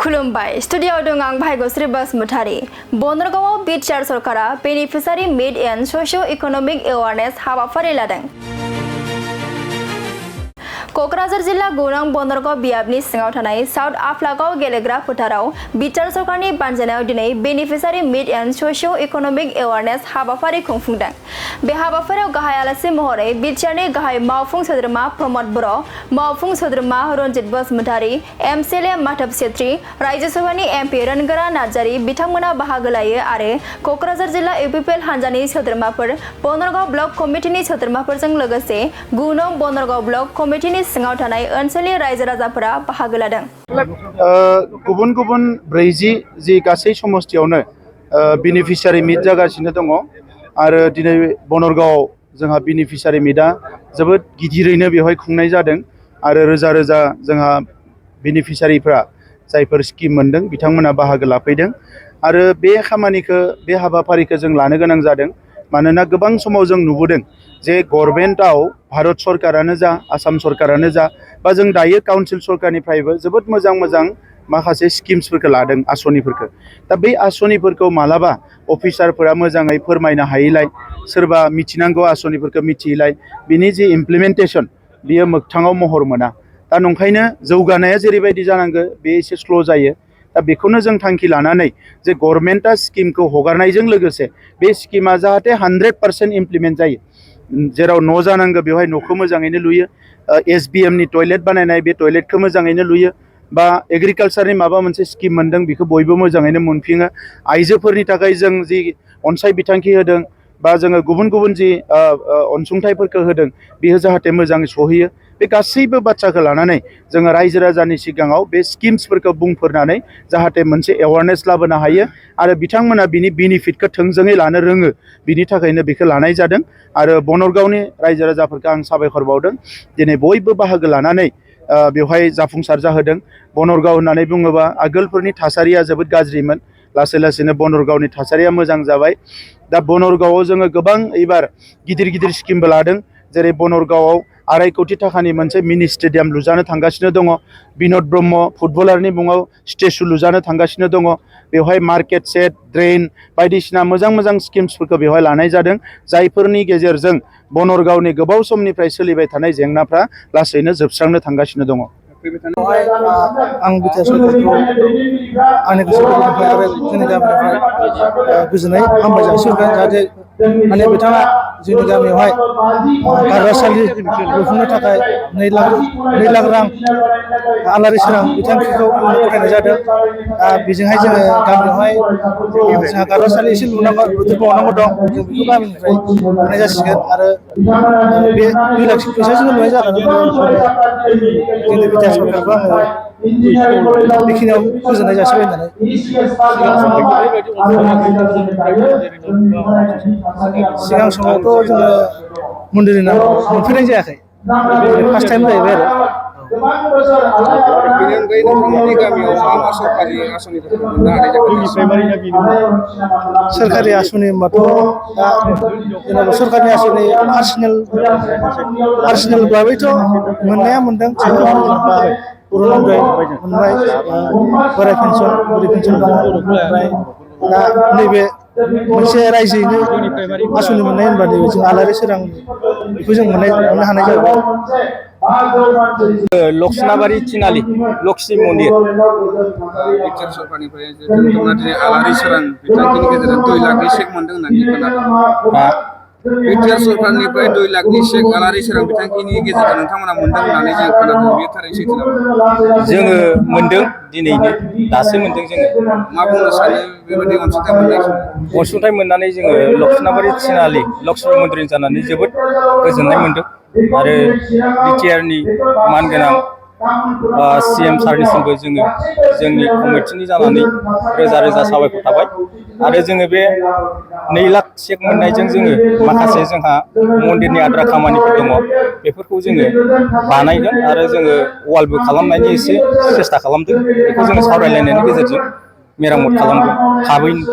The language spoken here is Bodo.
खुलुमबाय स्टुडियोआव दं आं भाग्यश्री बसुमतारी। बनरगावआव बिटिआर सरकारा बेनिफिसारि मिड एन्ड स'सिय' इक'नमिक एवारनेस हाबाफारि लादों। क'क्राझार जिल्ला गौरां बनरगाव बियाबनि सिङाव थानाय साउथ आफ्लागाव गेलेग्रा फोथाराव बिटिआर सरकारनि बानजायनायाव दिनै बेनिफिसारि मिड एन्ड स'सिय' इक'नमिक एवारनेस हाबाफारि खुंफुंदों। बे हाबाफारियाव गाहाय आलासि महरै बिटिआरनि गाहाय मावफुं सोद्रोमा प्रमद बर', मावफुं सोद्रोमा रन्जित बसुमतारी, एमसिएलए माधब छेत्री, राज्यो सभानि एमपि रोनगोरा नार्जारी बिथांमोना बाहागो लायो आरो क'क्राझार जिल्ला इउपिपिएल हान्जानि सोद्रोमाफोर, बनरगाव ब्लक कमिटिनि सोद्रोमाफोरजों लोगोसे 9 नं बनरगाव ब्लक कमिटिनि सिङाव थानाय ओनसोलनि रायजो राजाफोरा बाहागो लादों। गुबुन गुबुन 40 जि गासै समस्थियावनो बेनिफिसारि मिट जागासिनो दङ आरो दिनै बनरगावआव जोंहा बेनिफिसारि मिटआ जोबोद गिदिरैनो बेवहाय खुंनाय जादों आरो रोजा रोजा जोंहा बेनिफिसारिफ्रा जायफोर स्किम मोनदों बिथांमोना बाहागो लाफैदों आरो बे खामानिखौ बे हाबाफारिखौ जों लानो गोनां जादों मानोना गोबां समाव जों नुबोदों जे गभर्नमेन्टआव भारत सरकारानो जा आसाम सरकारानो जा बा जों दायो काउन्सिल सरकारनिफ्रायबो जोबोद मोजां मोजां माखासे स्किम्सफोरखौ लादों आसनिफोरखौ। दा बै आसनिफोरखौ मालाबा अफिसारफोरा मोजाङै फोरमायनो हायैलाय सोरबा मिथिनांगौ आसनिफोरखौ मिथियैलाय बिनि जि इमप्लिमेन्टेसन बियो मोगथाङाव महर मोना। दा नंखायनो जौगानाया जेरैबायदि जानांगौ बे एसे स्ल' जायो। दा बेखौनो जों थांखि लानानै जे गभर्नमेन्टआ स्किमखौ हगारनायजों लोगोसे बे स्किमा जाहाथे 100% इमप्लिमेन्ट जायो। जेराव न' जानांगौ बेवहाय न'खौ मोजाङैनो लुयो, SBMनि टयलेट बानायनाय बे टयलेटखौ मोजाङैनो लुयो, बा एग्रिकालसारनि माबा मोनसे स्किम मोनदों बेखौ बयबो मोजाङैनो मोनफिनो। आइजोफोरनि थाखाय जों जि अनसाय बिथांखि होदों बा जोङो गुबुन गुबुन जि अनसुंथाइफोरखौ होदों बेयो जाहाथे मोजाङै सहैयो। बे गासैबो बाथ्राखौ लानानै जोङो रायजो राजानि सिगाङाव बे स्किम्सफोरखौ बुंफोरनानै जाहाथे मोनसे एवारनेस लाबोनो हायो आरो बिथांमोना बिनि बेनिफिटखौ थोंजोङै लानो रोङो, बिनि थाखायनो बेखौ लानाय जादों। आरो बनरगावनि रायजो राजाफोरखौ आं साबायखर बावदों दिनै बयबो बाहागो लानानै बेवहाय जाफुंसार जाहोदों। बनरगाव होननानै बुङोबा आगोलफोरनि थासारिया जोबोद गाज्रिमोन, लासै लासैनो बनरगावनि थासारिया मोजां जाबाय। दा बनरगावआव जोङो गोबां एबार गिदिर गिदिर स्किमबो लादों, जेरै बनरगावआव 2.5 कोटि थाखानि मोनसे मिनि स्टेडियाम लुजानो थांगासिनो दङ। बिन'द ब्रह्म फुटबलारनि मुङाव स्टेचु लुजानो थांगासिनो दङ। बेवहाय मार्केट सेट, ड्रेन बायदिसिना मोजां मोजां स्किम्सफोरखौ बेवहाय लानाय जादों, जायफोरनि गेजेरजों बनरगावनि गोबाव समनिफ्राय सोलिबाय थानाय जेंनाफ्रा लासैनो जोबस्रांनो थांगासिनो दङ। आं बिटिआर सरकारखौ आंनि गोसो गोरबोनिफ्राय आरो जोंनि गामिनिफ्राय गोजोननाय हामबाय जासिहरबाय। जाहाथे माने बिथाङा जोंनि गामियावहाय गारजासालि लुफुंनो थाखाय 2 लाख रां आलारि सोरां बिथांखिखौ गथायनाय जादों। बेजोंहाय जोङो गामियावहाय जोंहा गारजासालि एसे लुबावनांगौ दं, जों बेखौ गामिनिफ्राय लुनाय जासिगोन आरो बे 2 लाख फैसाजोंनो लुनाय जादों। जोंनि बिटिआर सरकारखौ आङो बेखिनियाव गोजोननाय जासिबाय होननानै। सिगां समावथ' जोङो मन्दिरनि नामखौ मोनफेरनाय जायाखै, फार्स्ट टाइम जाहैबाय आरो। बेनि अनगायै नोंथांमोननि गामियाव मा मा सरकारि आसनिफोरखौ मोननो हानाय जाखो? सोरखारि आसनि होनबाथ' दा जेनेबा सरकारनि आसनि पार्सनेल भाबैथ' मोननाया मोनदों। जेनेबा अरुनदय मोनबाय, बोराइ पेन्सन, बुरि पेन्सन दङ। ओमफ्राय दा नैबे मोनसे रायजोयैनो आसनि मोननाय होनबा नैबे जों आलारि सोरां बेखौ जों मोननो हानाय जाबाय। लक्ष्मणाबारि तिनालि लक्ष्मी मन्दिर बिटिआर सरकारनिफ्राय नोंथांमोना दिनै आलारि सोरां बिथांखिनि गेजेरजों 2 लाखनि चेक मोनदों होननानै खोनादों। बिटिआर सरकारनिफ्राय 2 लाखनि चेक आलारि सोरां बिथांखिनि गेजेरजों नोंथांमोना मोनदों होननानै जों खोनादों, बेयो थारैनो सैथो नामा? जोङो मोनदों, दिनैनो दासो मोनदों। जोङो मा बुंनो सानो बेबायदि अनसुंथाइ मोननाय समाव? अनसुंथाइ मोननानै जोङो लक्ष्मणाबारि तिनालि लक्ष्मी मन्दिर जानानै जोबोद गोजोननाय मोनदों आरो बिटिआरनि मानगोनां CM सारनिसिमबो जोङो जोंनि कमिटिनि जानानै रोजा रोजा साबायखर थाबाय। आरो जोङो बे 2 लाख चेक मोननायजों जोङो माखासे जोंहा मन्दिरनि आद्रा खामानिफोर दङ, बेफोरखौ जोङो बानायगोन आरो जोङो वालबो खालामनायनि एसे सेस्था खालामदों। बेखौ जोङो सावरायलायनायनि गेजेरजों मेरामत खालामगोन थाबैनो।